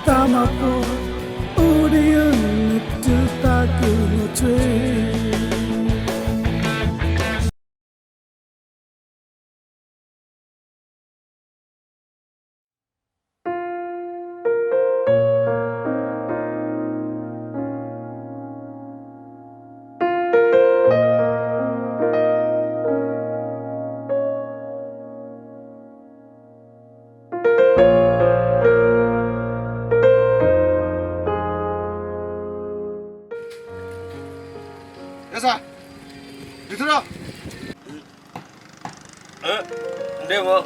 တၢ်မၤဖိ အိၣ်ဒံးယၤ နတသးကလီၤထွဲ ယသး ဒုးထူၣ်ထီၣ် ဒ့ဖိ,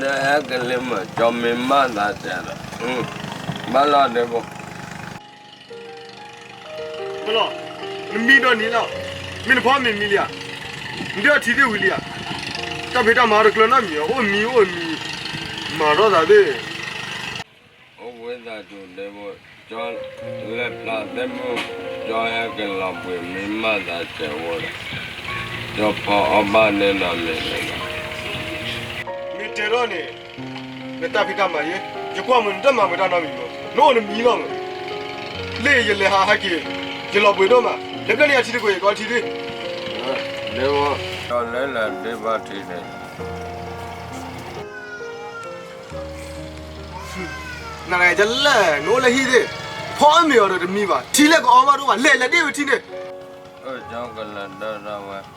နဟဲက့ၤလံမ့ၢ် ကၠီမ့ၢ်မၤသးစဲးဒီး, ဘၣ်လီၤဒ့ဖိ. ဘၣ်လီၤ, နမံဒီးနံၤလီၤ, မ့ၢ်နဖီမ့ၢ်မံလံဧါ, နဒုးအီထံသ့ၣ်ဝံၤလံဧါ, တၢ်ဖံးတၢ်မၤတကျၢၤနီတမံၤ, အိၣ်မံအိၣ်မံ, မၤထီၣ်သးသ့ၣ်. အိၣ်ဝဲသးစူၤဒ့ဖိ, ကၠီလဲၤဖျါသ့ၣ်မုၢ်, ကၠီဟဲက့ၤလီၤဘှံးမ့ၢ်မၤသးစဲးဝဲဒီး, ကၠီဖီအီၣ်ဘၣ်န့ၣ်နီၤမ့ၢ်န့ၣ်လီၤ. မ့ၢ်တဲထီၣ်န့ၣ်, နတၢ်ဖံးတၢ်မၤယ့, ယကွၢ်မုၢ်နတမၤဝဲတၢ်နီတမံၤမ့ၢ်, နအိၣ်နမံလီၤမ့ၢ်, လၢယလဲၤဟးဟဲက့ၤ, ယလီၤဘှံးဒိၣ်မး, လဲၤဖျါန့ၢ်ယထံတကွံာ် ယကအီထံသ့ၣ်. ဒ့ဖိ, ကၠီလဲၤလဲၤဒ့ဖိထံန့ၣ် နၤနကလဲၣ်, နအိၣ်လၢဟံၣ်သ့ၣ်, ဖီအီၣ်မ့ၤအီၤဒီးတမံဘၣ်, ထံလဲၣ်ကအီဘၣ်ဒိၣ်ဘၣ်, လဲၤလဲၤဒ့ဝဲထံန့ၣ်.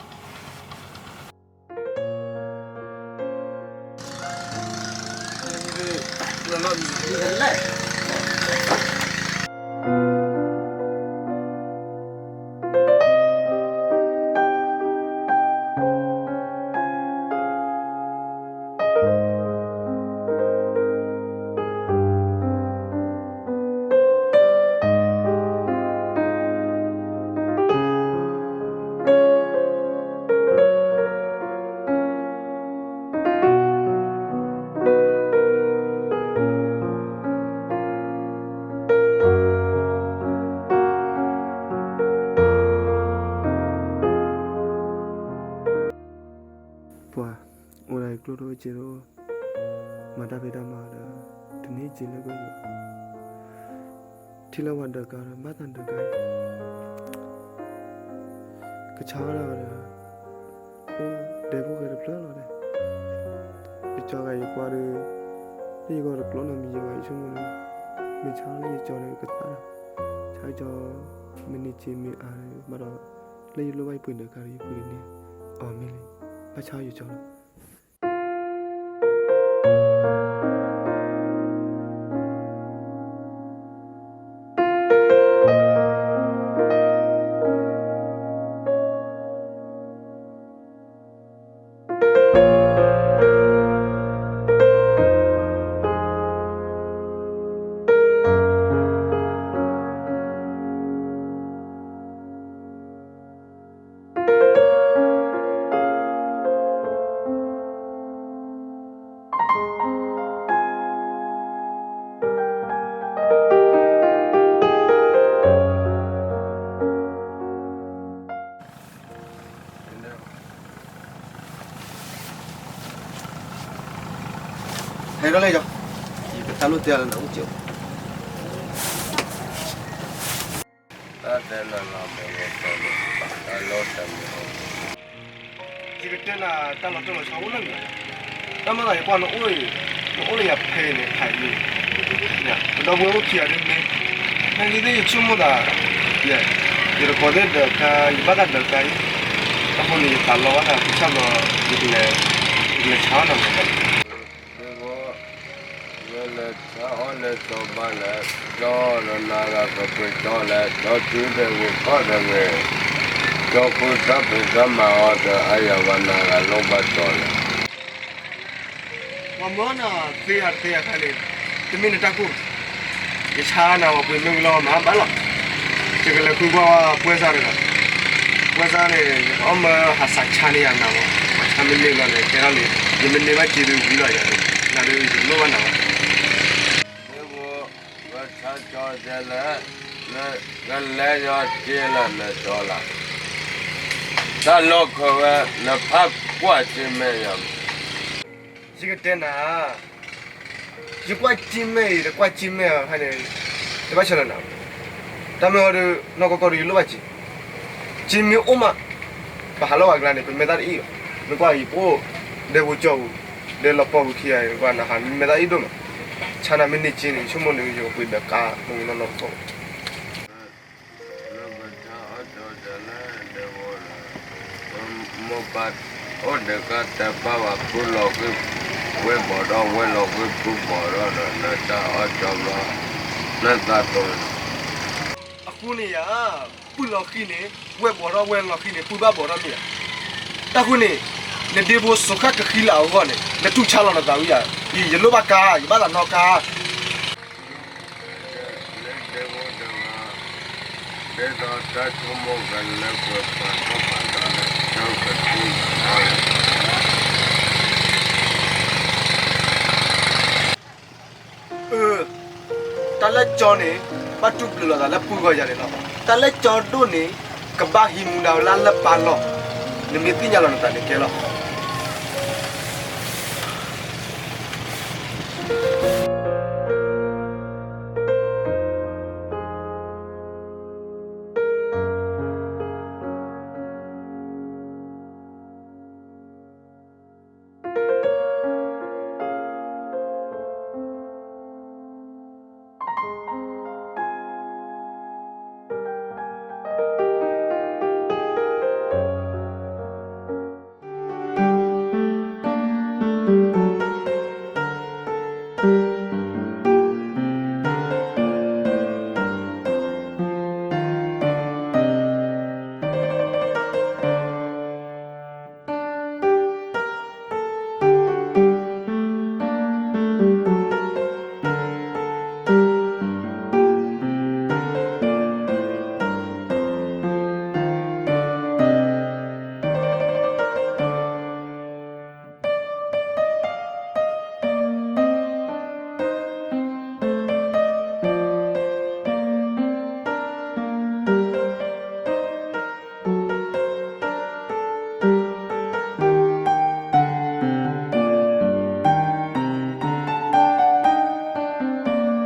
ကၠီကလဲၤဒၢထီၣ်ဝဲ. ပှၤ, အိၣ်ဒၣ်အံၤကျိၣ်တအိၣ်စ့တအိၣ်, မၤတၢ်ဖံးတၢ်မၤဒီး, တန့ၢ်စ့လၢကယီၤ, ထံၣ်လၢပှၤဒၢးကါဒီး ဘၣ်သးဒၢးကါအံၤ, ကဆါဝဲဒၣ်ဒီး, အိၣ်ဒဲဖိဃဲတဖျၢၣ်လီၤဒဲး, ယကၠီဂၤယကွၢ်ဒီး, လၢယဂီၢ်တကျိးနီတမံၤယဲဘၣ် ယဆိကမိၣ်လၢ, မ့ၢ်ဆါလၢယကၠီဒီးကသးဒီး, ဆါကၠီ, မ့ၢ်န့ၢ်စ့မ့ၢ်အါဒီး ဘၣ်ဒီး, လၢယလိၣ်ဘၣ်ယပှ့ၤဒၢးကါဒီးယပှ့ၤန့ၢ်, အီၤမ့ၢ်လံ, ဘၣ်ဆါယကၠီလီၤ. ဟဲထီၣ်လၢယီၤ, ယကတၢ်လိၣ်တဲလၢနအိၣ်ကၠိ, တၢ်တဲလၢလီၤမ့ၢ်ဝဲတီၤန့ၣ်, တၢ်လီၢ်တမ့ၢ်အိၣ်, ယကတဲနၤတၢ်လီၤတိၢ်လီၤဆီအိၣ်လၢမ့ၢ်, တၢ်မၤသးယကွၢ်နအိၣ်အံၤ, နအိၣ်လၢယၤဖဲအံၤန့ၣ် ဖးယံၤ, ပဒီပုၢ်ဝဲၢ်အိၣ်ခံဂၤဒ်မ့ၢ်, နာ်က့သ့ၣ်ယဆိကမိၣ်သး, ယတကိးသ့ၣ်ဒၢးကါ ယဘၣ်တၢ်ဒၢးကါအံၤ, အဃိန့ၣ် ယသးလီဝဲဒၣ် ကဆၣ်ဘျီ, ယကလဲၤ, ယကလဲၤဆါအီၣ်နၤမး, ဒ်သိး, ယလဲၤဆါအီၣ်လဲၤစီၤဘၣ်လဲၣ်, ကၠီဒီးနၤဂၤကပှ့ၤကၠီလဲၣ်, ကၠီစုဒဲးဂ့ၤခီၣ်ဒဲးဂ့ၤ, ကၠီဃုတၢ်ဖံးတၢ်မၤအီၤဒီးအါယၤဝဲနၤဂၤလိၣ်ဘၣ်ကၠီလဲၣ်. ပှၤမၢနၤသ့ယၤတသ့ယၤခါန့ၣ်, တမ့ၢ်နတၢ်ကိၢ်, ယဆါနၤဝဲပှ့ၤမ့ၢ်ဝံၤလီၤမၤဘၣ်လီၤ, ယကလဲၤဃုကွၢ်ပှဲၤစၢ်တဂၤ, ပှဲၤစၢ်န့ၣ် ယကအီၣ်မၢဟးစးဆါန့ၢ်ယၤနၤမး, ပှၤဆါမ့ၢ်န့ၢ်ဘျီန့ၣ် ကဲထီၣ်လံ, ယမ့ၢ်န့ၢ်ဘၣ်စ့ဒုးဝံၤလီၤယၤ, နၤဒုးယလိၣ်ဘၣ်နၤဘၣ် ဒ့ဖိ, ပှၤဆါကၠီဒဲးလဲၣ်, နကလဲၤယီၤက့လၢနကၠီလၢ်, တၢ်လီၢ်ခၢဝဲ နဖးကွၢ်စ့မဲာ်ယၤ, ယကတဲနၤ, ယကွၢ်က့မဲာ်အံၤ တကွၢ်က့မဲာ်အခါန့ၣ်, တဘၣ်ဆၢလၢနၤ, တၢ်မ့ၢ်ဟီဒီး နီၢ်ကီၢ်ကီၢ်ဒီး ယလိၣ်ဘၣ်က့, က့မ့ၢ်အိၣ်မး, ပဟးလီၤဝဲကျါန့ၣ် ပမဲာ်သၣ်တအ့ၣ်ဘၣ်, နကွၢ်အံၤပအိၣ်, ဒဲဖိကၠီပူၤ, ဒဲလီၤပှီၢ်ပူၤခံဂၤအံၤ နကွၢ်နဟး မ့ၢ်မဲာ်သၣ်အ့ၣ်ဒိၣ်မး, ဆါနၤမ့ၢ်န့ၢ်က့န့ၣ် ယဆိကမိၣ်န့ၣ် ယကပှ့ၤဒီးကါ မ့ၢ်နီၢ်နီၢ်တခီ လၢပထါအီၣ်ကၠီတၢ်လၢဒဲဝီၤဒီး ပမိၢ်ပၢ်အိၣ်ဒီးကါတပၢ်ဘၣ် ပုၢ်လီၤဃံၤ ဝဲၢ်ဘီးထီၣ်ဝဲၢ်လီၤဃံၤ ပုၢ်ဘီးထီၣ်ဒီး နတၢ်အီၣ်ကၠီဘျီ နသးတိၢ် အဃိန့ၣ်ယၤ, ပုၢ်လီၤဃံၤန့ၣ် ဝဲၢ်ဘီးထီၣ်ဝဲၢ်လီၤဃံၤန့ၣ် ပုၢ်ဘၣ်ဘီးထီၣ်မ့ၢ်ဧါ. တၢ်ဃိန့ၣ်, နဒ့ဖိစိၤဃၣ်ကဃံလၢအဂီၢ်န့ၣ် နတူၢ်ဆါလီၤနသးဝံၤဧါ. အံၤ ယလိၣ်ဘၣ်ကါ, ယဘၣ်သးနီၣ်ကါ လၢဒဲဖိတဂၤ, ဒ်သိးတၢ်ဆိကမိၣ်ကလၢပှဲၤပှၤထီၣ်ပှၤတီၤလၢ ကၠီကထံၣ်ဘၣ်ထီၣ်လၢ အၢ, တၢ်လၢကၠီန့ၣ် ဘၣ်တူၢ်ဘျုးလိာ်သးလၢပုၢ်ဂီၢ်ယၤန့ၣ်လီၤ. တၢ်လၢကၠီဒိၣ်န့ၣ် ကဘၣ်ဟံ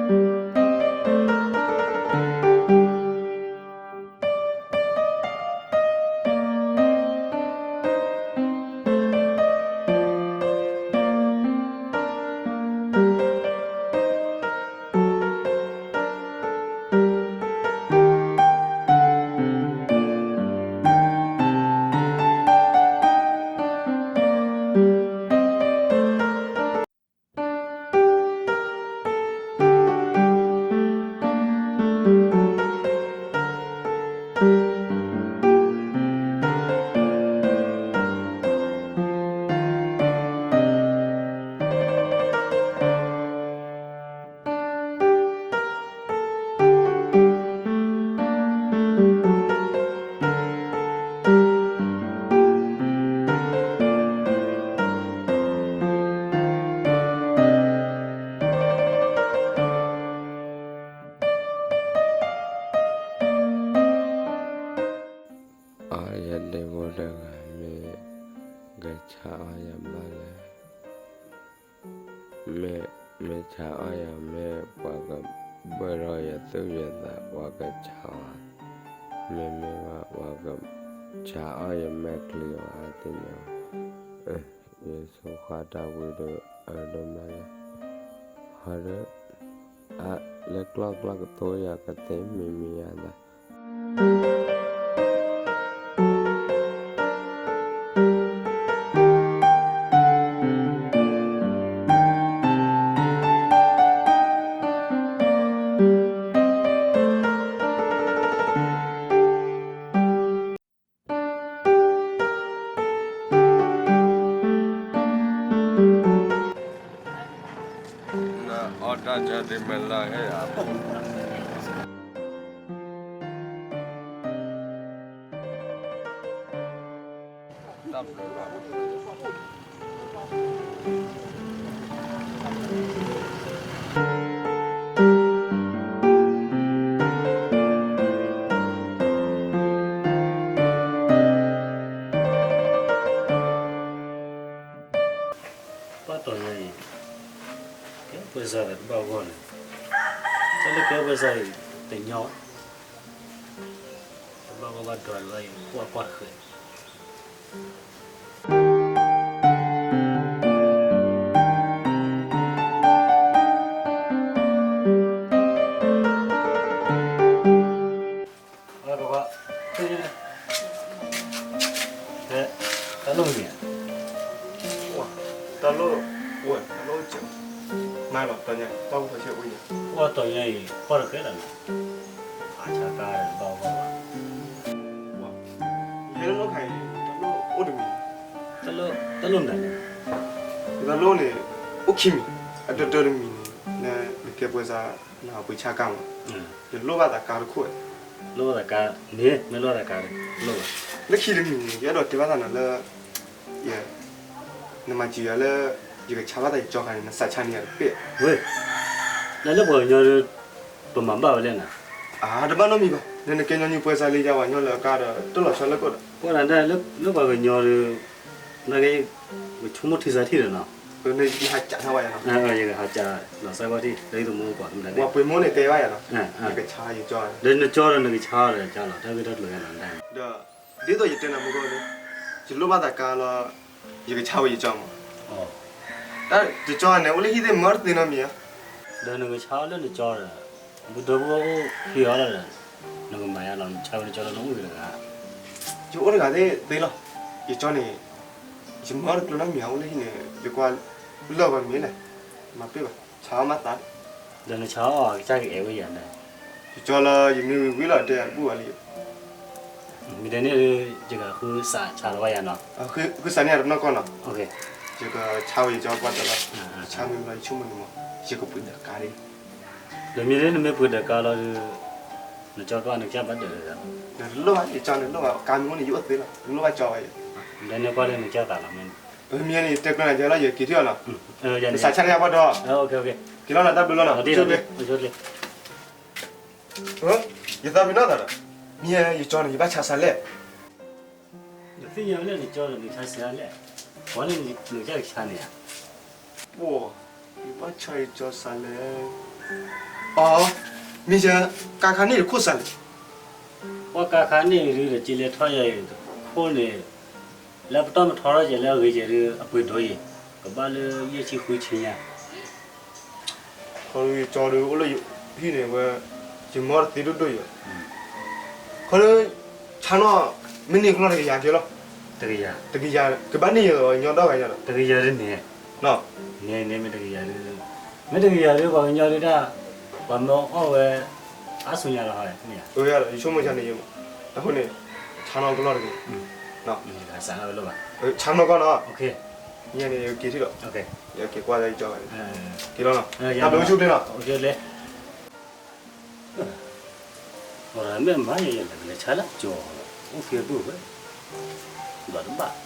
းမူဒါဝဲလၢလၢပၢ်လီၢ်, နမ့ၢ်သ့ၣ်ညါလီၤနသးန့ၣ်ကဲလီၤ. အယဒ့ဖိတဂၤ မ့ၢ်ကဆါအီၣ်ယၤဘၣ်လဲၣ်. မ့ၢ်, မ့ၢ်ဆါအီၣ်ယၤ မ့ၢ်ပှၤကဘၢၣ်ထီၣ်ယသူၣ်ယသး ပှၤကဆါအီၣ်, မ့မ့ၢ်ဘၣ်ပှၤကဆါအီၣ်ယမဲာ်ချံအီၤ အသ့ၣ်ညါ, ယဆိၣ်ဃၣ်တၢ်ဝံၤဒီး အၢဒိၣ်မးလၢ, ဟီဒီး အါ, လၢကျီၢ်ကျီၢ်ကထိယၤကသ့မံၤမံၤယၤသး နအီၣ်တၢ်ဆၢဒ်မဲာ်လၢဟဲဧါ, တၢ်ဘျုးဘၣ်. ပှၤတီၤညါအံၤ, ကဲပှဲၤ ကစၢ်တဘၣ်ဂီၢ်န့ၣ်, တၢ်လၢကဲပှဲၤစၢ်အံၤ တညီ, တဘၣ်ဂီၢ်ဘၣ်ဒွးလၢၤဘၣ်အံၤ ကွၢ်ကွၢ်တဃဲး. တၢ်လိၣ်မံၤဧါ, တၢ်လိၣ်ဝဲ တၢ်လိၣ်စဲး, မၤလီၤတၢ်ညါ တၢ်အိၣ်ဖီဆဲးအိၣ်ညါ, ကွၢ်တီၤညါအံၤ ကွၢ်တဃဲးလီၤန့ၣ်, ဖးဆါကါဒီးဘၣ်ဂီၢ်ဘၣ်, ဟဲလၢလီၢ်ခါအံၤ တၢ်လိၣ်အိၣ်တမံၤ, တၢ်လိၣ်မတၤလဲၣ်, တၢ်လိၣ်န့ၣ် အိၣ်ခံမံၤ, အတၢတၢတမံၤန့ၣ် လၢနကဲပှဲၤစၢ် နပှ့ၤဆါကါမး, ယလိၣ်ဘၣ်သးကါတခိၣ်, လိၣ်ဘၣ်သးကါန့ၣ် မ့ၢ်လိၣ်ဘၣ်သးကါလိၣ်လီၤ, လၢခံတမံၤန့ၣ် ယအဲၣ်ဒိးတဲဘၣ်သးနၤလၢ နမၤစၢၤယၤလၢ ယကဆါဘၣ်သးယကၠီခါန့ၣ် နစးဆါန့ၢ်ယၤတပဲၢ်, လၢလၢပှၤကညီဒီး ပမၤဘၣ်ဝဲလဲၣ်နၤ, အတဘၣ်နီတမံၤဘၣ်, နနကဲညီနုၢ်ပှဲၤစၢ်လံယၤဝဲညီလၢအကါဒီး တၢ်လီၤဆီလၢကီၢ်ဒီး ပှၤတၢ်လၢပှၤကညီဒီး နာ်က့ ပဆိကမိၣ်ထံစၢ်ထံၣ်ဒီးနီၤ, ယကဟးကးထီၣ်ဝဲယၤနီၤ, ယကဟးကးလီၤစၢ်ဝဲထံၣ် လၢယသမူပှၤမတၤဒဲး, ပှ့ၤမိၣ်န့ၣ်တဲဘၣ်ယၤနီၤ, ဒီးနကၠီဒီးနကဆါဒီးကါလီၤ တၢ်ဂ့ၢ်တၢ်ကျိၤယၤနီၤ, ဒီး ဒ်သိးယတဲနၤမူကီၢ်န့ၣ် ယလိၣ်ဘၣ်သးကါလီၤ, ယကဆါဝဲယကၠီမး, တၢ်ယကၠီန့ၣ် အိၣ်လၢဟံၣ်သ့ၣ်မၢတသ့နီတမံၤဧါ, ဒီးနကဆါအီၤလၢနကၠီဒီး ပဒီပုၢ်ဝဲၢ်အိၣ်ဖံးအီၤလီၤဒီး နကမၤယါလီၤ နဆါဝဲနကၠီလၢနအိၣ်ဂ့ၤတဂၤ, ယအိၣ်တဂၤသ့ၣ်သ့လီၤ, ယကၠီန့ၣ် ယမၢတကျိၤနီတမံၤဧါ အိၣ်လၢဟံၣ်န့ၣ် ယကွၢ်လၢာ်ဘၣ်မ့ၢ်လဲၣ်, မၤပ့ၢ်ဘၣ် ဆါအီၣ်မးသး ဒီးနဆါအီၣ်အကစၢ်ကအဲၣ်ဝဲယၤန့ၣ်, ယကၠီလၢ ယမ့ၢ်ဝံၤဝံၤလီၤ တဲအဘူၣ်အီၤလံ, မ့ၢ်တဲန့ၣ် ယကဃုစးဆါလီၤဝဲယၤနီၤ, ဃုစးန့ၢ်ယၤတနီၢ်ကီၢ်နီၤ, ယကဆါဝဲယကၠီပှၢ်တၢၢ်လီၤ, ဆါမ့ၢ်ဘျီယဆိကမိၣ်န့ၣ်မး ယကပှ့ၤဒီးကါလံ, ဒီးမ့ၢ်လၢနမ့ၢ်ပှ့ၤဒီးကါလီၤဒီး နကၠီပှၢ်နကစၢ်ဘၣ်ဒၢးလီၤ, နတလိၣ်ဘၣ် ယကၠီန့ၣ်လိၣ်ဘၣ် ကါမ့ၢ်အိၣ်န့ၣ် ယအိၣ်သ့လီၤ တလိၣ်ဘၣ်ကၠီဘၣ်ယၤ, ဒီးန့ၣ်ကွၢ်လၢနကစၢ်သးလီၤမ့ၢ်န့ၣ်, မ့ၢ်န့ၣ် ယတဲကျၢၤနၤယဲလီၤ ယက့ၤထံၣ်အီၤလီၤ, နစးဆါန့ၢ်ယၤပှၢ်ဒီး, က့ၤလီၤနၤတၢ်ဘျုးလီၤနီၤ, ယသးပ့ၤနီၣ်သးဒီး, မ့ၢ်ယကၠီန့ၣ် ယဘၣ်ဆါစၢ်လဲၣ် နသ့ၣ်ညါဝဲလၢနကၠီဒီးနဆါစၢ်လဲၣ်, ပှၤလၢနကစၢ်ကဆါန့ၣ်ဧါ, ပှၤ, ယဘၣ်ဆါယကၠီစၢ်လဲၣ်, အီ, မ့ၢ်ယကါခါန့ၣ်တခိၣ်စၢ်လဲၣ်, ပှၤကါခါန့ၣ်ဒုးဒီး က့လဲၤထီၣ်ယၤအံၤတခိၣ်န့ၣ်, လၢပတီၢ်မထီထီၣ်ယဲလၢအဂ့ၤယဲဒုး အပှ့ၤဒိၣ်ယဲ, ကဘၣ်လၢယဲၢ်ဆံဃုဆံညါ ခီယကၠီဒီးအိၣ်လၢဟံၣ်န့ၣ်ဝဲ, ယမၢတသ့ဒိၣ်ဒိၣ်ယဲ, ခီလၢ, ဆါနီၣ်, မ့ၢ်န့ၢ်ကလီၢ်တကယၤက့လီၤ, တကယၤ, တကယၤ, ကဘၣ်န့ၢ်ယညီဒီဂၤယၤဒီး တကယၤဒ်န့ၣ်, န့ၣ်န့ၣ်မ့ၢ်တကယၤဒ်, မ့ၢ်တကယၤဒ်ပှၤကညီဒ်တၢ်, ပှၤမၢအီၣ်ဝဲ, အါဆူညါလီၤဟီ, ယဆိကမိၣ်ဆါန့ၢ်ယမး, အဃိန့ၣ်, ဆါနီၣ်ကလီၢ်တကယၤ, ဆါနီၣ်ကီၢ်နီၤ, ယက့ၤထံၣ်ဒီး, ယက့ၤကွၢ်လၢယကၠီ, က့ၤလီၤနီၤ, တၢ်ဘျုးဆူၣ်ချ့နီၤ မ့ၢ်မၤယဲယဲလဲၤကလဲၤဆါလၢကၠီ, အိၣ်ဖဲဘုၣ်ဝဲ, ဘၣ်တဘၣ်ပှၤ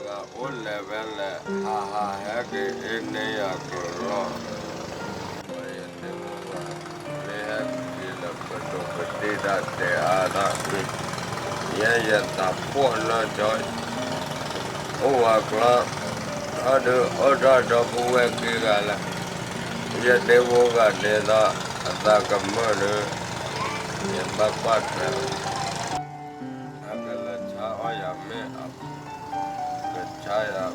ဂၤအိၣ်လဲၤဝဲလဲၣ် ဟးဟးဟဲက့ၤအ့န့ၢ်ယၤကလီၢ်, ပှၤယတဲမ့ၢ်ဟဲက့ၤလၢပဒိၣ်ပတ့ၢ်တၢ်တဲအါတၢ်, ယဲယသးပှၢ်လၢကၠီ, အိၣ်ဝဲကျီ, အဒုးအိၣ်ထီၣ်ဒီပုၢ်ဝဲၢ်ခံဂၤလၢ ယတဲဖိဂၤဒဲးဒီး အသးကမၢၢ်ဒီး ယဘၣ်ကွၢ်ထွဲလီၤ, အကလဲၤဆါအီၣ်ယၤမ့ၢ်, ကဆါယၤ,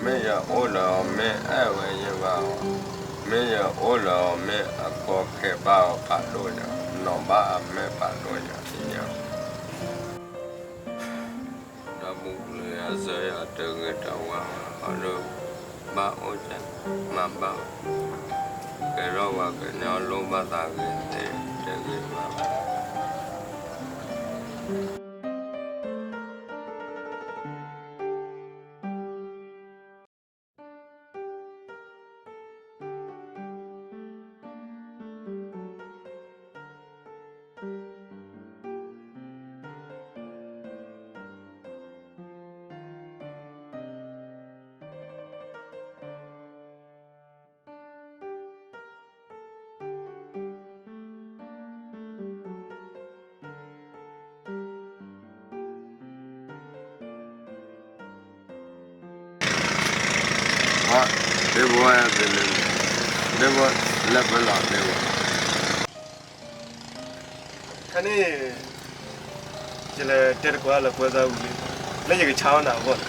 မ့ၢ်ယအိၣ်လၢအီၤမ့ၢ်အဲၣ်ဝဲယဘၣ်အီၤ, မ့ၢ်ယအိၣ်လၢအီၤမ့ၢ်အကီခဲဘၣ်အီၤဖးဒိၣ်ယၤ, နီၢ်ဘၣ်အမဲာ်ဖးဒိၣ်ယၤ, ယ ဒီပုၢ်ဝဲၢ်အစၢၤယၤတဂ့ၤတဝါ, အဒိ, ဘၣ်အိၣ်က, မၤဘၣ်, ကဲထီၣ်ပှၤကညီလိၣ်ဘၣ်သးဂ့ၤသ့တဂ့ၤဘၣ်. ဒ့ဖိဝဲသ့ၣ်န့ၣ်, ဒ့ဖိလဲၤပလီၢ်သ့ၣ်ဝဲ. ခါန့ၣ် ယလဲၤတဲတကိးလၢပှဲၤသးဝံၤလံ, လၢယကဆါအီၣ်နၤအဂီၢ်,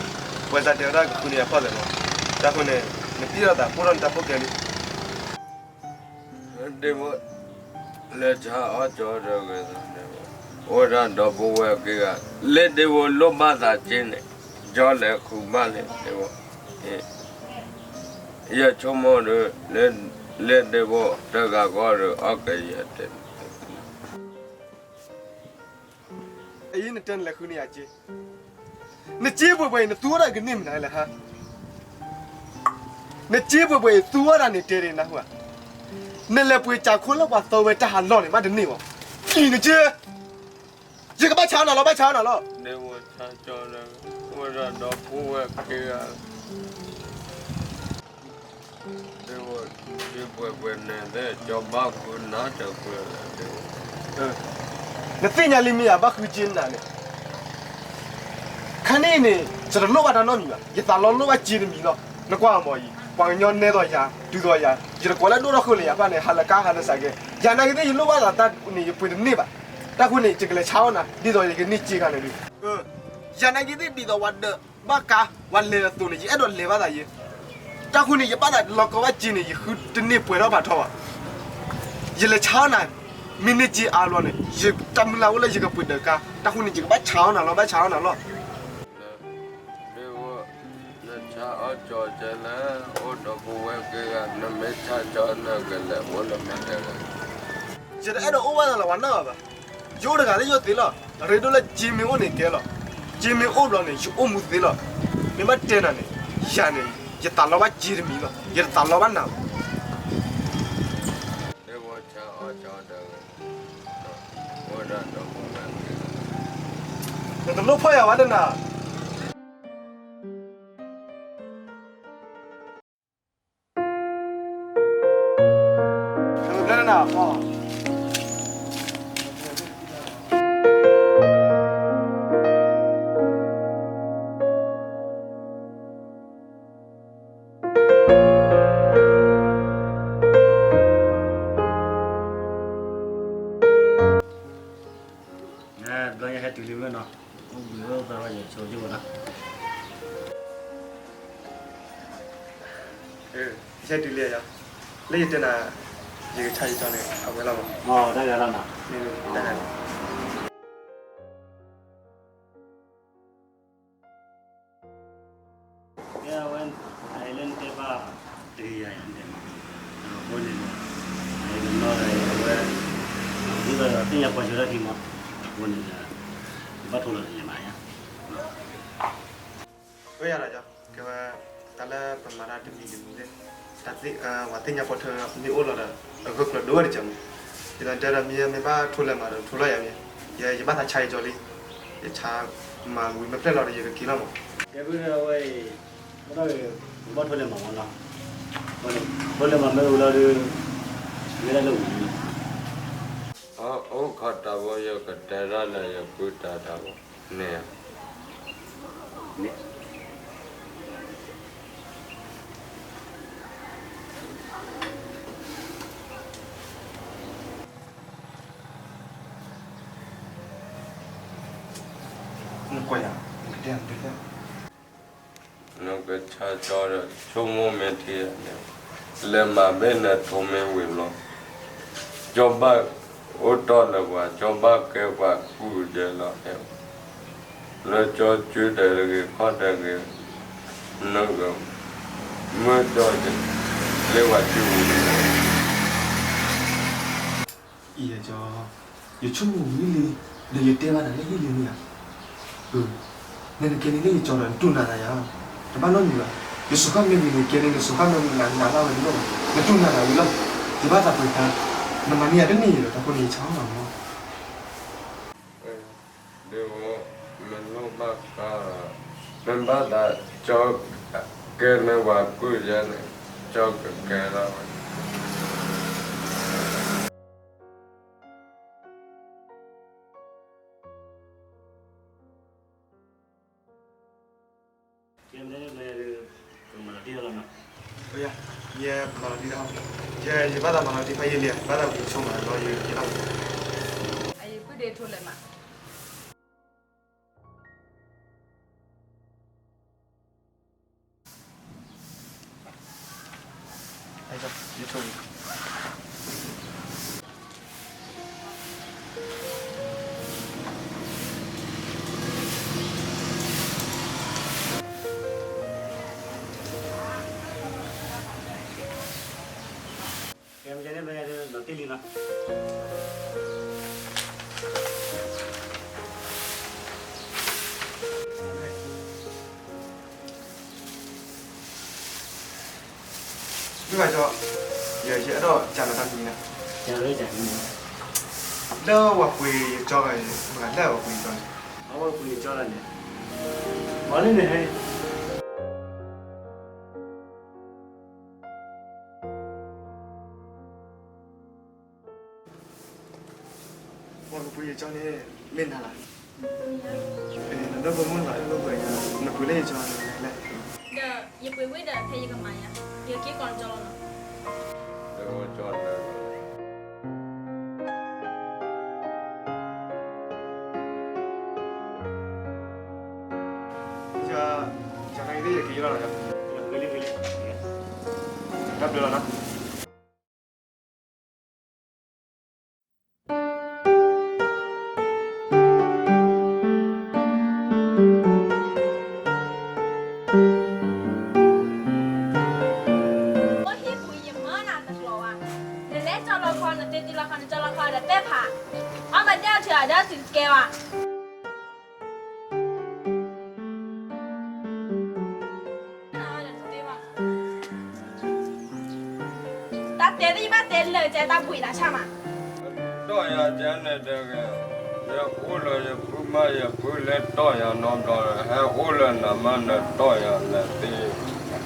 ပှဲၤသးတဲဝဲဒၣ်ကဃုန့ၢ်အဖီၣ်သ့ၣ်လီၤ. တၢ်ဃိန့ၣ် နပျံၤထီၣ်သးပိၢ်ထီၣ်နတၢ်ဖိၣ်ကဲလံ. ဒ့ဖိ လဲၤဆါအီၣ်ကၠီတဂၤန့ၣ်, အိၣ်ဒၣ်ဒီပုၢ်ဝဲၢ်ခံဂၤ, လၢဒ့ဖိလိၣ်ဘၣ်သးက့န့ၣ်, ကၠီလဲၤဃုဘၣ်လံဒ့ဖိ, ယဆိကမိၣ်ဒီး, လၢဒ့ဖိတဂၤဃီဒီး အီၣ်ကယဲၢ်တဲ အံၤ နတဲနလဲၤဃုန့ၢ်ယၤက့, နက့ပှဲၤပှဲၤအံၤ နသူအီၣ်တၢ်ကန့ၢ်မနုၤလဲၣ်ဟါ, နက့ပှဲၤပှဲၤအံၤ သူအီၣ်တၢ်န့ၣ်တဲဒၣ်နၢ်ဟူဧါ, နလဲၤပှ့ၤစးခိလၢပှၤသီဝဲတၢ်ဟးလီၢ်န့ၣ် မ့ၢ်တန့ၢ်ဘၣ်, အံၤနက့, ယကဘၣ်ဆါအီၣ်နၤလီၤ ဘၣ်ဆါအီၣ်နၤလီၤ. ဒ့ဖိဆါကၠီဒီး, အိၣ်ဒၣ်ဒီပုၢ်ဝဲၢ်ခံဂၤ ဒ့ဖိ, က့ပှဲၤပှဲၤန့ၣ်သ့ၣ် ကၠီဘၣ်ဃုနၤတကျၢၤလၢဒ့ဖိ, နသ့ၣ်ညါလံမ့ၢ်ယဘၣ်ဃုက့နၤန့ၣ်, ခါန့ၣ်န့ၣ် ယတလိၣ်ဘၣ်တၢ်နီတမံၤဘၣ်, ယသးလီလိၣ်ဘၣ်က့တမံၤလီၤ. နကွၢ်အမီၤအံၤ ပှၤကညီနဲသိးယၤ တုၤသိးယၤ, ယတကိးလၢဒိၣ်ထီၣ်ဃုာ်လၢယၤဖၣ်န့ၣ် ဟးလၢကါဟးလၢစးကဲ, ယၤနာ်က့သ့ၣ် ယလိၣ်ဘၣ်သးတၢ်န့ၣ် ယပှ့ၤတန့ၢ်ဘၣ်, တၢ်ဃိန့ၣ် ယကလဲၤဆါအီၣ်နၤ ဒ်သိးယကန့ၢ်က့ခါန့ၣ်ဒုး, ယၤနာ်က့သ့ၣ် ဒ်သိးပှၤဒၢးဘၣ်ကါ ပှၤလဲၤအသိးန့ၣ် ယအဲၣ်ဒိးလဲၤဘၣ်သးယဲ, တၢ်ဃိန့ၣ် ယဘၣ်သးလီၤကီဘၣ်က့န့ၣ် ယဃုတန့ၢ်ပှဲၤထီၣ်ဖးထီဘၣ်, ယလဲၤဆါအီၣ်နၤ, မ့ၢ်န့ၢ်က့အါဘျီန့ၣ် ယတၢ်မုၢ်လၢ်အိၣ်လၢယကပှ့ၤဒၢးကါ, တၢ်ဃိန့ၣ် ယကဘၣ်ဆါအီၣ်နၤလီၤ ဘၣ်ဆါအီၣ်နၤလီၤ. ဒ့ဖိ, နဆါအီၣ်ကၠီကဲလၢ အိၣ်ဒီပုၢ်ဝဲၢ်ခံဂၤ နမ့ၢ်ဆါကၠီနကလဲၤအိၣ်လၢမတၤတဂၤ, ယတအဲၣ်ဒိးအိၣ်ဘၣ်သးလၢပှၤနီတဂၤဘၣ်, ယအိၣ်တဂၤလၢယအိၣ်သ့လီၤ. အရ့ဒိၣ်လၢက့မ့ၢ်အိၣ်န့ၣ်ကဲလီၤ, က့မ့ၢ်အိၣ်ဘျီန့ၣ် ယအိၣ်မူသ့လီၤ. မ့ၢ်ဘၣ်တဲနၤန့ၣ် ယၤန့ၣ် ယသးလီဘၣ်က့တမံၤလီၤ, ယတသးလီဘၣ်နၤဘၣ်. ဒ့ဖိဆါအီၣ်ကၠီတဂၤ, အိၣ်ဒၣ်ဒီပုၢ်ဝဲၢ်ခံဂၤ, နတလိၣ်ဖီၣ်ယၤဘၣ်တနၤ. ဘျီညါဟဲတုၤလံဝဲနီၤ, အိၣ်ဘှံးအိၣ်သါဝဲယဆိကမိၣ်နီၤ. ဟဲတုၤလံယၤ, လၢယတဲနၤ, ယကဆါယကၠီန့ၣ် အဝဲလီၤမး, တၢ်ဂၤလီၤနီၤ, တၢ်ဂၤလီၤ. ကဲဝဲ, အလၢနတဲဘၣ်, တဂ့ၤယၤယၤတဲမး, အဃိန့ၣ်, အတနီၤဒီးအဝဲ, ဒ်သိးသ့ၣ်ညါပှၤကၠီတၢ်ခံမး, အဃိန့ၣ်, ယဘၣ်ထိလီၤတလၢာ်မးယၤ. ဝဲယၤဒီး, ကဲဝဲ, တၢ်လၢပမၤတၢ်တမံၤတမံၤသ့ၣ်, တၢ်သ့ၣ်, ပှၤသ့ၣ်ညါပှၤထၢမ့ၢ်အိၣ်လီၤဒီး, အဂၢၢ်ကျၢၤဒိၣ်ဝဲတကးမး, ယတဲဒီးမ့ၢ်မ့ၢ်ဘၣ်ထိလၢာ်မးဒီးထိလီၤယၤမ့ၢ်, ယဘၣ်သးဆါယကၠီလံ, ယဆါမၤဝံၤမ့ၢ်ဖျဲၣ်လီၤဒီးယကက့ၤလီၤမး. ကဲဝဲ, ဘၣ်ထိလၢာ်မးမးနီၤ, ထိလၢာ်မးမ့ၢ်ဝံၤလီၤဒီး, မ့ၢ်ဒၣ်လၢဝံၤလီၤ. အိၣ်ခိးတၢ်ဖိ ယကတဲဒၣ်လၢယပုၢ်တၢ်တၢ်ဖိ, န့ၣ် နကတဲ, နကဆါကၠီဒီး ဆိကမိၣ်မ့ၢ်ထံန့ၣ်, လဲၤမၤဘ့ၣ်နထိမ့ၢ်ဝံၤလီၤ, ကၠီဘၣ်အိၣ်တီၢ်လၢပှၤ ကၠီဘၣ်ကဲပှၤကူၣ်ဒဲးလီၤ, လၢကၠီကၠူဒီးတဂ့ၤ ခီၣ်ဒီးတဂ့ၤ, နက, မုၢ်ဒီး, လၢပှၤကူၣ်ဝံၤလီၤ. အံၤ, ယဆိကမိၣ်ဝံၤလံ, ဒီးယတဲဘၣ်နၤလၢဟံၣ်လံန့ၣ်ဧါ, နနကဲန့ၣ်လၢယကၠီဒီး နတူၢ်နၤနၤယၤ, တဘၣ်နီတမံၤဘၣ်, ယစူးဃာ်မ့ၢ်ဝံၤန့ၣ် ကဲန့ၣ် နစူးဃာ်မ့ၢ်ဝံၤ နၤနၤဘၣ်ဝဲတလိၣ်ဘၣ်, နတူၢ်နၤနၤဝံၤလီၤ, ယဘၣ်သးပှဲၤဖျါ, နမၤန့ၢ်ယၤတန့ၢ်ဒီး တၢ်ဃိန့ၣ် ယဆါအီၣ်နၤမး. ဒ့ဖိ, မ့ၢ်လိၣ်ဘၣ်ဃး, မ့ၢ်ဘၣ်သးကၠီကဲန့ၢ်ပှၤကူၣ်ယဲန့ၣ်, ကၠီကကဲလီၤဝဲ. ကဲမ့ၢ်, ကမၤလီၤတံၢ်လီၤနီၤ. ယမၤလီၤတံၢ်တၢ်ဟီ, ယ ယဘၣ်သးမၤလီၤတံၢ်ဖးယံာ်လံ, ဘၣ်သးဝံၤဆိမးလီၤ ယက့ၤလီၤ. အယပုၢ်ဒ့ထိလဲၣ်မး. ကဲ မ့ၢ်န့ၣ် မ့ၢ်လီၤတံၢ်လံနီၤ. မုၢ်ဂၤကၠီ, ယ ယအဲၣ်ဒိးကၠီနၤတၢ်မံၤနီၤ. ကၠီလၢကၠီမံၤ, လၢဝၤပှ့ၤယကၠီဂၤ, မုၢ်ဂၤလၢဝၤပှ့ၤယကၠီန့ၣ်, အဝဲပှ့ၤယကၠီလၢန့ၣ်, ပှၤလၢန့ၣ်ဟဲ ပှၤကပှ့ၤယကၠီန့ၣ် မ့ၢ်နၤလီၤ. နဒိၣ်ဖိမုၣ်လီၤ အဲၣ်ဒိးပှ့ၤယၤ, နပှ့ၤလၢယကၠီန့ၣ်လဲၣ်. ဒီးယပှ့ၤဝံၤဒီး ဖဲယကမၤယၤ, ယက့ၤကိးနကၠီလီၤနီၤ. ယ ယက့ၤလီၤ, တၢ်ဘျုးလီၤနီၤ. အိၣ်ဟံၣ်ပူၤယမၢနၤတကျိၤဘၣ်, နလဲၤကၠီလီၤခီ နတ့တ့လီၤခီနကၠီလီၤခီဒီးတဲဖး, အီၣ်မၤဒဲအီထံအီၤဒီးစံးတကဲဘၣ်. တၢ်တဲသ့ၣ်ယဘၣ်တဲလၢာ်ကဲတၢ်ဘှံးသးဆၣ်မး, တီၢ်ယၤကဲန့ၣ်တဂ့ၤ, ယအိၣ်လၢယဖုမါ ယဖုလဲၤတီၢ်ယၤနီတဘျီ, ဟဲအိၣ်လၢနၤမး နတီၢ်ယၤနသ့ ဝဲစံဒိၣ်, က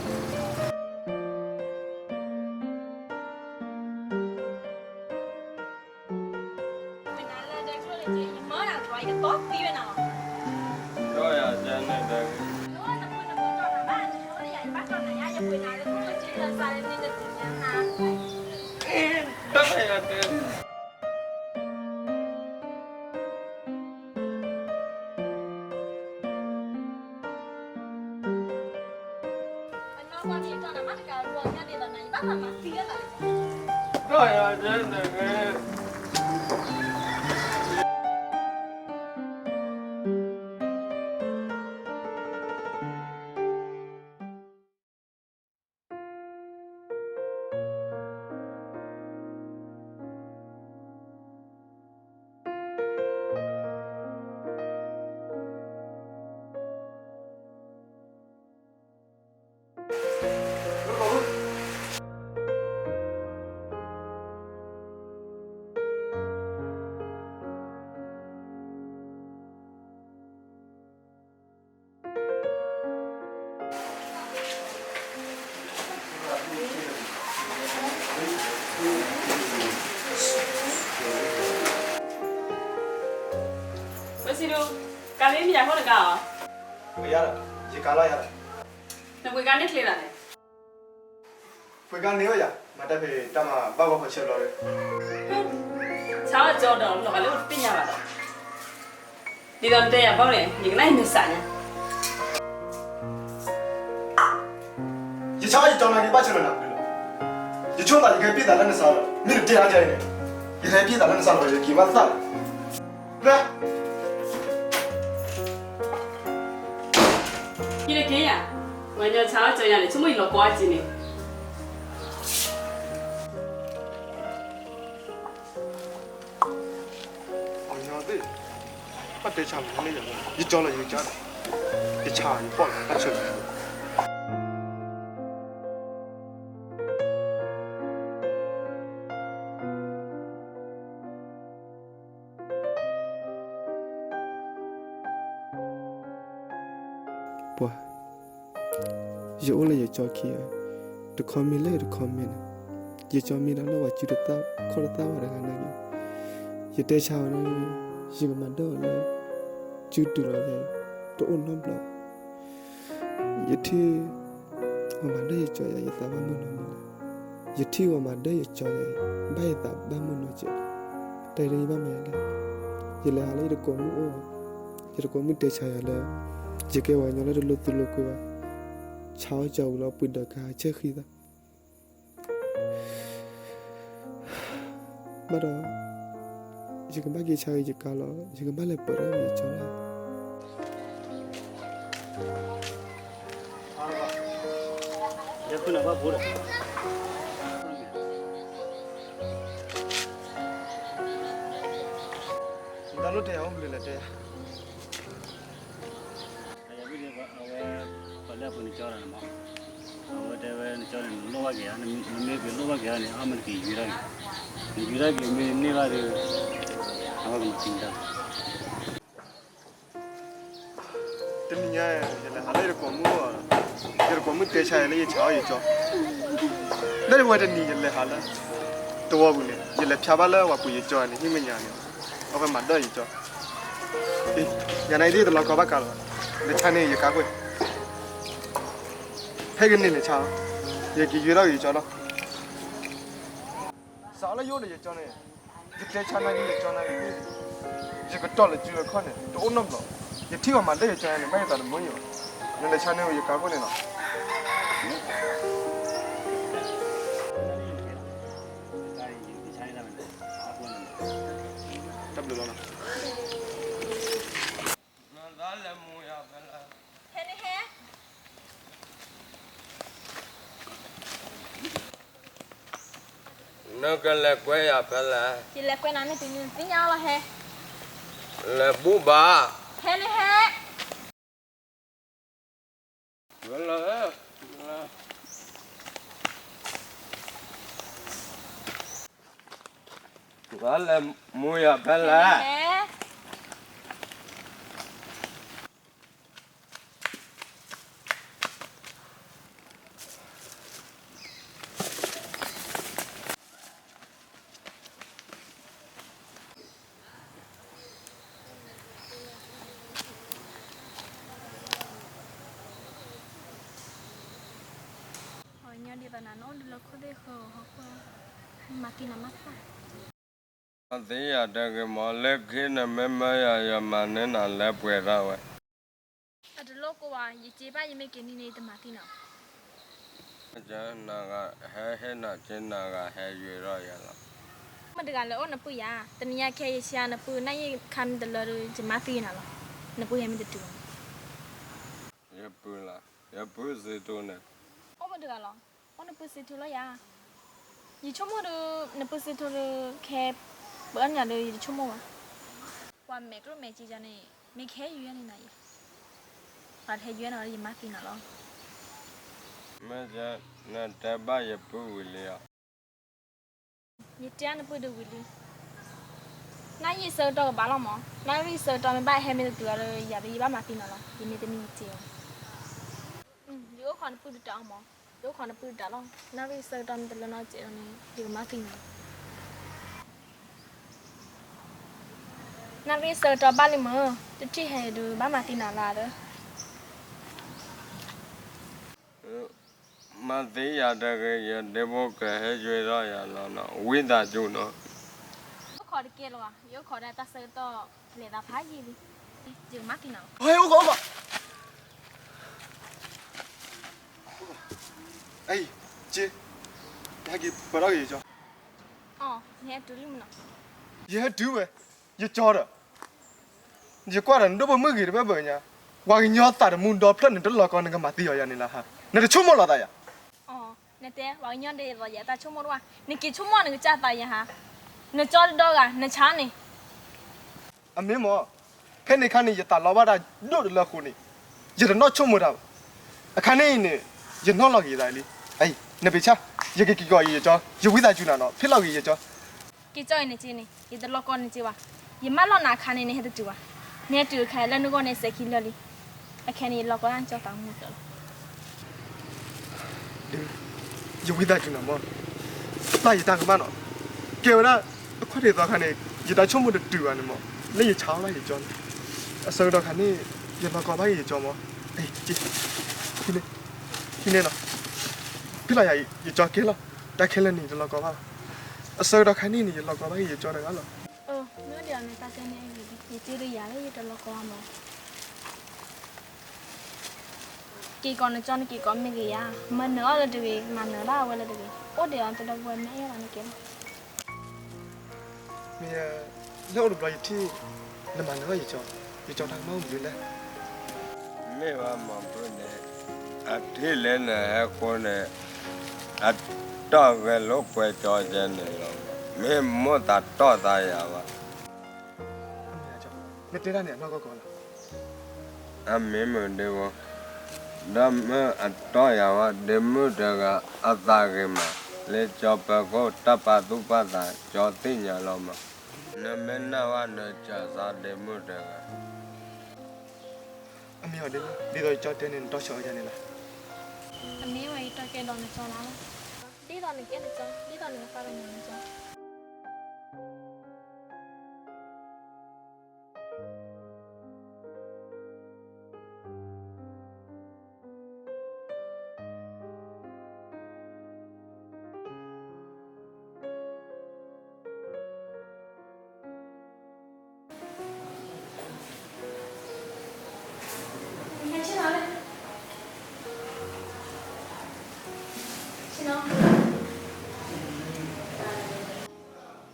းမ့ၢ်မ့ၢ်ယၤဖိတကးအီၤ, ယကးလီၤယၤ, နပှ့ၤကါန့ၢ်ချ့လီၤန့ၣ် ပှ့ၤကါန့ၢ်ဝဲယၤ, မၤတၢ်ဖဲတၢ်မၤဘၣ်ဂီၢ်ဖီဆဲးဘျီဒီး, ဆါအီၣ်ကၠီဒီးလီၤဂာ်လၢအိၣ်တသ့ၣ်ညါဘၣ်ဒီး, ဒ်သိးနတဲယၤဘၣ်န့ၣ် ယကနၣ်အံၤမ့ၢ်စးညါ, ယဆါအီၣ်ယကၠီနၤက့ၤဘၣ်ဆၢလၢနၤဖုလီၤ, ယဆိသးယကဟဲပ့ၢ်သးလၢနစးလီၤ, မ့ၢ်နတဲအါကဲအံၤန့ၣ်, ယကဟဲပ့ၢ်သးလၢနစးလီၤ ယက့ၤဘၣ်သၣ်လီၤ ယတက့ၤယၤ, ပှၤညီဆါအီၣ်ကၠီယၤန့ၣ် ဆိကမိၣ်ယလီၤကီအါက့န့ၣ်, အီၤညီသ့ၣ်, ဘၣ်တဲဆါမးန့ၣ်, ယကၠီလီၤယကစၢ်, ယဆါယပီၢ်လီၤဘၣ်ဆၢလီၤ ပှၤ, ယအိၣ်လၢယကၠီခံဂၤ, တခီမ့ၢ်လၢတခီမ့ၢ်န့ၣ်, ယကၠီမ့ၢ်ဒၣ်လၢပှၤစုတသၣ်ခီၣ်တသၣ်ဝဲတဂၤနာ်က့, ယတဲဆါဝဲဒၣ်, ယကမၤဒၢၣ်အီၤလၢ စုတုၤလီၤယၤ, တအိၣ်နီတဘျီ, ယထံၣ် အမၤဒၢယကၠီယၤ ယသးဘၣ်မုၢ်နီၢ်မုၢ်နီၢ်, ယထံၣ်ဝဲမၤဒၢယကၠီယၤ ဘၣ်ယသးဘၣ်မုၢ်နီၢ်ကဲး, တၢ်အံၤဒ်ယဘၣ်မၤလဲၣ်, ယလဲၤဟးလၢယတကိးမုၣ်အိၣ်, ယတကိးမုၣ်တဲဆါယၤလၢ ယကဲပှၤကညီလၢတလိၣ်သူၣ်လိၣ်ကွံဘၣ်, ဆါအီၣ်ကၠီဝံၤလီၤ ပှ့ၤဒီးကဟးဆဲၣ်ဃံသး ဘၣ်ဒီး, ယကဘၣ်က့ၤဆါက့ၤယကါလီၤ, ယကဘၣ်လဲၤပၢၤထီၣ်က့ၤယကၠီလီၤ. တၢ်လိၣ်တဲယၤအိၣ်ဘျုးလဲၣ်တဲယၤ အဝဲ ပှၤလၢအပှ့ၤနကၠီတဂၤန့ၣ်မး, အဝဲတဲဝဲနကၠီန့ၣ် နလိၣ်ဘၣ်က့ၤဧါ, နမ့ၢ်က့ၤလိၣ်ဘၣ်က့ၤဧါန့ၣ် အါမးနက့ၤယုၢ်တၢ်က့ၤ, နယုၢ်တၢ်က့ၤမ့ၢ်န့ၢ်ဘၣ်ဒီး အဝဲကမၤသံတၢ် တနံၤညါ ယလဲၤဟးလၢယတကိးမုၣ်, ယတကိးမုၣ်တဲဆါယၤလၢယဆါအီၣ်ယကၠီ, လၢဝဲတနံၤယလဲၤဟးလၢ တဝီပူၤန့ၣ် ယလဲၤဖျါဘၣ်လၢပှၤပှ့ၤယကၠီန့ၣ် ဟံၣ်မဲာ်ညါန့ၣ် အဝဲမၤဒၢယကၠီ, ညါန့ၣ်ဒ်တလီၤကီဘၣ်ကါလီၤ, နဆါန့ၢ်ယကါကွဲၢ်, ဟဲက့ၤန့ၢ်နဆါ, ယက့ၤယုၢ်ထီၣ်က့ၤယကၠီလီၤ. စးလၢယအိၣ်ဒီးယကၠီန့ၣ်, ယတဲဆါနာ်က့ယကၠီနာ်က့, ယကတီၢ်လၢစုအခီၣ်န့ၣ် တအိၣ်နီတဘျီ, ယထံၣ်အီၤမၤဒၢယကၠီန့ၣ် ဘၣ်ယသးတမုာ်ယဘၣ်, နလဲၤဆါန့ၢ်ယကါကွဲၢ်န့ၣ်လီၤ. တၢ်ဘျုးလီၤ. နကလဲၤကွဲးယၤဖဲလဲၣ်, နကလဲၤကွဲးနၤမ့ၢ်တုၤနသ့ၣ်ညါလီၤဟဲ, လဲၤဘူၣ်ဘၣ်, ဟဲန့ၣ်ဟဲ နကလဲၤမူယၤဖဲလဲၣ်. ဟီၣ်ညီဒံးဘၣ်နၤ နအိၣ်ဒုးလၢခိၣ်သ့ၣ်ဃၢၤဟီၣ်ခိၣ်, မၤက့ၤနၤမၤသၣ် မၤသ့ယၤတဂ့ၤမး, လၢခံနမ့ၢ်မၢယၤ ယမၤန့ၢ်နၤလၢပှဲၤထီၣ်ဝဲ အတလိၣ်ကိးဘၣ်, ယစ့ဘၣ်ယမ့ၢ်က့ၤန့ၢ်န့ၣ် ယတမၤသံနၤ. နဂၤဟဲဟ့ၣ်နၤစ့ နဂၤဟဲယွၤထီၣ်ယၤလီၤ. မတဂၤလၢအိၣ်နပုၢ်ယၤ, တနံၤညါခဲယဆါနပုၢ် နၢ်ယ့ၣ်ခါမ့ၢ်တလၢဒီး ယမၤသံနၤလီၤ. နပုၢ်ဟဲမ့ၢ်တတုၤလီၤ. ယပုၢ်လီၤ, ယပုၢ်စံးထူန့ၣ်, အိၣ်မတဂၤလီၤ, အိၣ်နပုၢ်စံးထူလီၤယၤ. ယဆိကမိၣ်ဒီး နပုၢ်စံးထူဒီး ခဲပအီၣ်ညၣ်ဒီး ယတဆိကမိၣ်ဘၣ်. ပှၤမဲာ်ကျိၣ်မဲာ်စ့ယၤန့ၣ် မ့ၢ်ကဟဲယွၤန့ၣ်နၤအံၤ, ပှၤတဟဲယွၤနၤဒီး ယမၤသံနၤလီၤ. မ့ၢ်နတဲဘၣ်ယပုၢ်ဝံၤလံဧါ. ယတဲနပုၢ်ဒီးဝံၤလံ. နၢ်ယ့ၣ်ဆၢကတီၢ်ကဘၣ်လီၤမး, နၢ်ရံၣ်ဆၢကတီၢ်မ့ၢ်ဘၣ်ဟဲမ့ၢ်တတုၤအီၤဒီး ယၤဒီးယဘၣ်မၤသံနၤလီၤ, ယမ့ၢ်တမံၤယစ့အီၤ. ယအိၣ်ခိးနပုၢ်တတးအီၤမး, ယအိၣ်ခိးနပုၢ်တတးလီၤ. နၢ်ရံၣ်ဆၢကတီၢ်မ့ၢ်တလၢနီတစဲးဒီးန့ၣ် ယကမၤသံနၤ. နၢ်ရံၣ်ဆၢကတီၢ်ဘၣ်လံမး, တထံၣ်ဟဲဒီးဘၣ်မၤသံနၤလၢဒီး မၤသံယၤတဂ့ၤ, ယဒ့ဖိကဟဲယွၤထီၣ်ယၤလီၤနီၤ, ဝံသးစူၤနီၤ. အိၣ်ခိးတကဲလီၤ, ယအိၣ်ခိးဒၣ်တၢ်ဆၢကတီၢ်လဲၤသးဖးယံာ်လံ, ယကမၤသံနၤလီၤ. ဟဲအိၣ်ခိးအိၣ်ခိး, အံၤ, က့, ယဟဲက့ၤပၢၤထီၣ်က့ၤယကၠီ. အီ, ယဟဲတုၤလံမနီၤ. ယဟဲတုၤဝဲ, ယကၠီဒီး ယကွၢ်ဒီးနဒိၣ်ပိာ်မုၣ်ဂ့ၤတဘၣ်ဘၣ်ညါ, ပှၤကညီသးတမူဒီဖျၢၣ်န့ၣ် တလီၤကီ နကမၤသံအီၤယၤန့ၣ်လၢဟါ, နတဆိကမိၣ်လီၤသးယၤ. အီ, နတဲ ပှၤကညီဒဲးသိးယၤတၢ်ဆိကမိၣ်တဝၢ်, နက့ၤဆိကမိၣ်နကစၢ်သးယၤဟါ, နကၠီတဒီဂၤ နဆါန့ၣ် အမ့ၢ်မး, ဖဲန့ၣ်အခါန့ၣ် ယသးလီဘၣ်တၢ်ဒိၣ်တလၢအဃိန့ၣ်, ယတနီၢ်ဆိကမိၣ်တၢ်ဘၣ်. အခါန့ၣ်အံၤန့ၣ် ယနီၣ်လီၤက့ၤယသးလံ. အံၤ နပ့ၤဆါ, ယကက့ၤကီးက့ၤယကၠီ, ယဝံသးစူၤနၤနီၤ, ဖ့ၣ်လီၤက့ၤယကၠီ. က့ၤကၠီအံၤန့ၣ်က့ၤန့ၣ် ယတလီၤကီနစ့ဘၣ်. ယမၢလီၤနၤအခါန့ၣ် နဟဲတတုၤဘၣ်. နဟဲတုၤအခါလၢနဂီၢ်န့ၣ်စဲးခံလၢာ်လံ. အခဲန့ၣ် ယလီၤကီတၢ်နကၠီသးမူတၢ်လီၤ. ယဝံသးစူၤနၤမး, ပျၢ်ယတၢ်ကမၣ်နီၤ. ကဲဝဲဒၣ် အခီၣ်ထံးသီခါန့ၣ် ယတၢ်ဆိကမိၣ်တတုၤဘၣ်န့ၣ်မး, လၢယဆါအီၣ်ဘၣ်ယကၠီန့ၣ်, အဆၢကတီၢ်ခါန့ၣ် ယလီၤကီဘၣ်ယကၠီမး. ဟံးန့ၢ်နီၤ, ဖဲလီၤယၤ ယကၠီကဲလီၤ. တၢ်ခဲလၢာ်န့ၣ် ယတလီၤကီဘၣ်လီၤ. အဆၢကတီၢ်ခါန့ၣ်န့ၣ် ယလီၤကီဘၣ်က့ၤယကၠီတဂၤလီၤ. မ့ၢ်ဒ်အံၤန့ၣ် တၢ်တဲန့ၣ် ယတဲဒီးယၤလၢယတလီၤကီဘၣ်မး. က့ၤကိးနကၠီ နက့ၤကိးမ့ၢ်ဂ့ၤယၤ, မၤနၢၤအီၤလၢတဂ့ၤ, မၤနၢၤဒၣ်အဝဲလၢတဂ့ၤ, အိၣ်ဒံးအီၤသဒီပုၢ်ဝဲၢ်မ့ၢ်အဲၣ်လီၤနကဲလီၤ. မ့ၢ် လၢအိၣ်တဘျီယထံၣ် နမၤနၢၤအီၤယကၠီ, ယကၠီတၢ်ကမၣ်အိၣ်မနုၤလဲၣ်. မ့ၢ်ဘၣ်မၤပှဲၤန့ၣ် အထံၣ်လဲၣ်န့ၣ်ဟဲဃိန့ၣ် အတီၢ်ဂဲၤလိာ်ကွဲကၠီကဲန့ၣ်လီၤ. မ့ၢ်မိၣ်သးတီၢ်သးယၤဘၣ်. နတဲတၢ်န့ၣ်အနီၢ်ကီၢ်ကီၢ်လီၤ. အမ့ၢ်မုၢ်ဒ့ဝီ, ဒီးမ့ၢ်အတီၢ်ယၤဝဲ ဒ့မုၣ်တဂၤအသးဂ့ၤမး, လၢကၠီပၢၤခိၣ်တၢ်ပာ်သူၣ်ပာ်သး ကၠီသ့ၣ်ညါလီၤမး. နမ့ၢ်နာ်ဝဲဒီးစၢၤသးဒ့မုၣ်တဂၤ. အမ့ၢ်အီၤဒ့မုၣ်, ဒ်သိးယကၠီတဲန့ၣ် နတီၢ်ဆၢအီၤယၤန့ၣ်လီၤ. အမ့ၢ်ဝဲယတီၢ်ကဲဒီးနကၠီလီၤ. ဒ်သိးနကဲနကၠီ, ဒ်သိးနကသးကညီၤနကၠီ.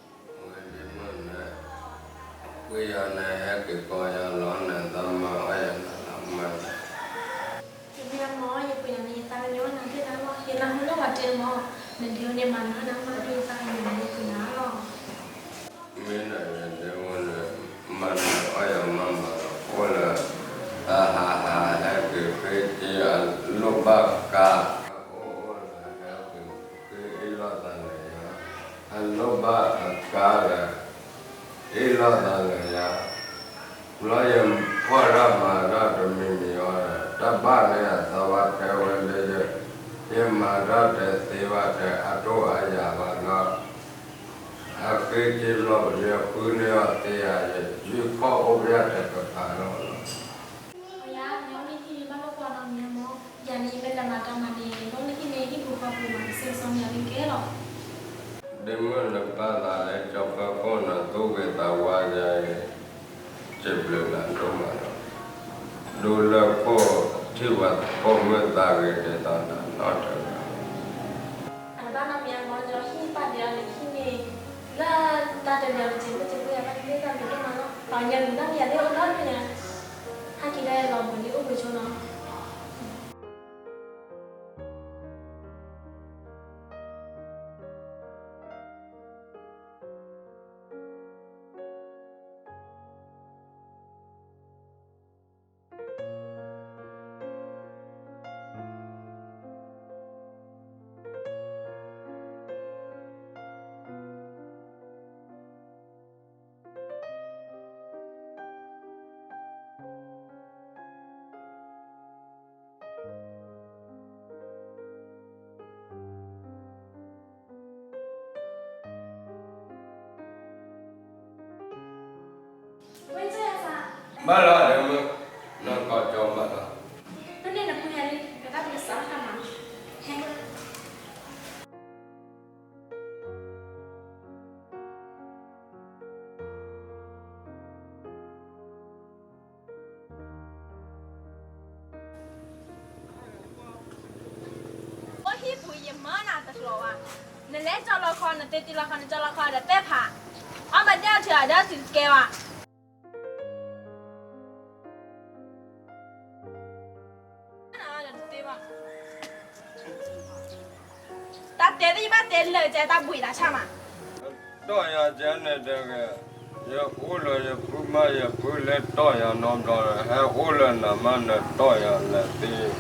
ဝဲဒ့မုၣ်န့ၣ် ပှ့ၤယၤန့ၣ် ဟဲက့ၤကိးယၤလီၤန့ၣ် သးမၤအီၣ်ယၤန့ၣ်လီၤမး. ယမ့ၢ်မၤအီၣ်ယပှ့ၤယၤန့ၣ် ယသးကညီၤနၤသ့ၣ်တၢ်လီၤ. ယနၢ်ဟူလၢပှၤတဲမး, နဒ့ဝဲန့ၣ်မၤနၢၤနၤမး ဒ်ယသးကညီၤနၤယပှ့ၤနၤလီၤ. မ့ၢ်ဒ်ယဒ့ဝဲန့ၣ် မၤနၢၤအီၣ်ယၤမးမးလီၤ. အိၣ်လၢ အဟးဟးဟဲက့ၤဃ့က့ၤအလိၣ်ဘၣ်ကါ, အိၣ်အိၣ်လၢဟဲက့ၤဃ့အ့ၣ်လိာ်သးလၢယၤ, အလိၣ်ဘၣ်အကါလၢ အ့ၣ်လိာ်သးလၢယၤ, ဘျီယဖီၣ်တၢ်မၤတၢ်တမံၤမံၤအီၤဒီး တၢ်ဘၣ်န့ၣ်အသးဝဲထဲဝဲလၢယ, ယမၤတၢ်တသ့ဘၣ် တအါဒိၣ်အါယၤဘၣ်လီၤ. အဃ့က့ၤဘျီ ယဃုန့ၢ်အီၤသ့ဧါ, ယဖီၣ်အိၣ်ဖျဲၣ်တကပၤလီၤ. ယၤ ယအိၣ်လၢဟံၣ် ယဘၣ်လိာ်ကွၢ်နီတမံၤမး, ယၤန့ၣ် ယမ့ၢ်လဲၤမၤတၢ်မၤန့ၣ် ယအိၣ်လၢဟံၣ်န့ၣ် ဟံၣ်ပူၤဃီပူၤမး ကစၢ်စီမံအီၤလၢကဲလီၤ. ဒ့မုၣ်နပာ်သးလၢကၠီဖၢခိၣ်န့ၣ် သူၣ်ဂ့ၤသးဝါယၤအံၤ စံးဘျုးနၤဒိၣ်မးလီၤ. ဒူလၢခိၣ်ထံၣ်ဝဲ ပိာ်မုၣ်သးဂ့ၤဒ်သိးနၤနီတဂၤ. အဘၣ်နီတမံၤမး ယဟံၣ်ပာ်ဒံးအီၤန့ၣ် ဟံၣ်န့ၣ် လၢတၢ်တမံၤမံၤ မ့ၢ်စံးဘျုးစံးဖှိၣ်ယၤဘၣ် မ့ၢ်သးမံၤဒိၣ်မးလီၤ. ပှၤကညီလံၤဘၣ်မ့ၢ်ယၤလၢအိၣ်ဒီဒူၣ်ညါ ဟဲက့ၤဒၣ်လီၤဘှံးလံ အိၣ်ဘှံးဆိနီၤ. ဘၣ်လီၤဒ့မုၣ်, နကီၢ်ကၠီမးလီၤ. ဖဲန့ၣ်နပှ့ၤယၤလံ ကတၢ်ပကစးတၢ်မၤ, ဟဲ အိၣ်ဟံၣ်ပူၤယမၢနၤတကျိၤဘၣ်, နလဲၤကၠီလီခီ နတ့တ့လီခီ နကၠီလီခီဒီးတဲဖး, အီၣ်မၤဒဲအီထံအီၤဒီးစံးတကဲဘၣ်. တၢ်တဲသ့ၣ်ယဘၣ်တဲလၢာ်ကဲ တၢ်ဘှံးတၢ်ဆၣ်မး, တီၢ်ယၤကဲန့ၣ်တဂ့ၤ, ယအိၣ်လၢယဖုမး ယဖုလဲၤတီၢ်ယၤနီတဘျီ, ဟဲအိၣ်လၢနၤမး နတီၢ်ယၤလဲၤသ့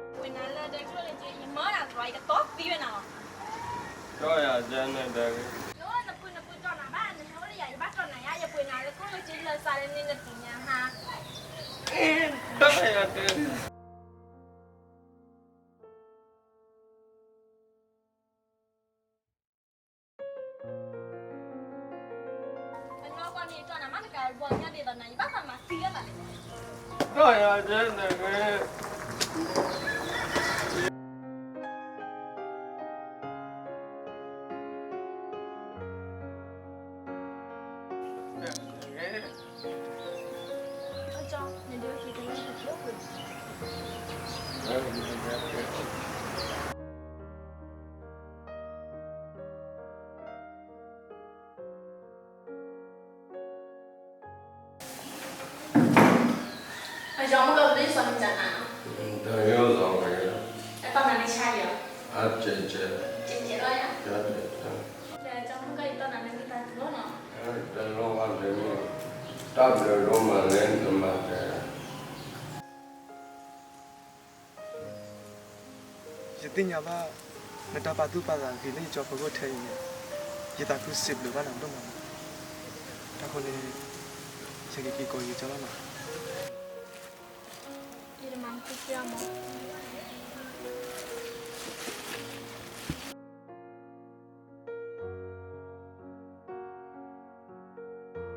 ပှ့ၤနၤလၢဒဲကျိၣ်လၢက့ ယမၢနၤတြီ ယကတီသံဝဲနၤလီၤ. တီၢ်ယၤကဲန့ၣ်တဂ့ၤ, နပုၢ်နပုၢ်တီၢ်နၤဘၣ် နဟဲအိၣ်လၢယၤ ယဘၣ်တီၢ်နၤယါ ယပှ့ၤနၤလၢကျိၣ်လၢက့လၢာ်စးလၢန့ၣ် နသ့ၣ်ညါဟါ, တီၢ်ယၤတဲ အနီၢ် ပှၤန့ၣ် ယတီၢ်နၤမးတကး ယဘီညါဒ်သိးနၤ ယဘၣ်သးမၤသံလၢၤဘၣ်လဲၣ်. တၢ်ယၤတဲနက့ အယီၤမုၢ်ကီၢ် ပဒိၣ်ယစီၤမံၤတၢ်နၤ, တၢ်ယိၣ်စီၤဝဲ, အတီၢ်နၤန့ၣ်ဆါယီၤ, အကဲကဲ, ကဲကဲလီၤယၤ, ကဲကဲ, ကဲကဲမုၢ်ကီၢ် ယတီၢ်နၤန့ၣ်မ့ၢ်တၢ်တလိၣ်နီၤ, တလိၣ်ဘၣ်လၢ, တၢ်ဘျုးဒိၣ်မးလၢနမၤတဲ ယသ့ၣ်ညါဘၣ် နတၢ်ပာ်သူၣ်ပာ်သးဂ့ၤလၢယကၠီဖိခိၣ်ထဲအံၤန့ၣ်, ယသးခုစံးဘျုးဘၣ်နၤဒိၣ်မးလီၤ. တၢ်ဃိန့ၣ်, ယကက့ၤကိးယကၠီလီၤနီၤ. ယတမၤမူကဲအီၤမး,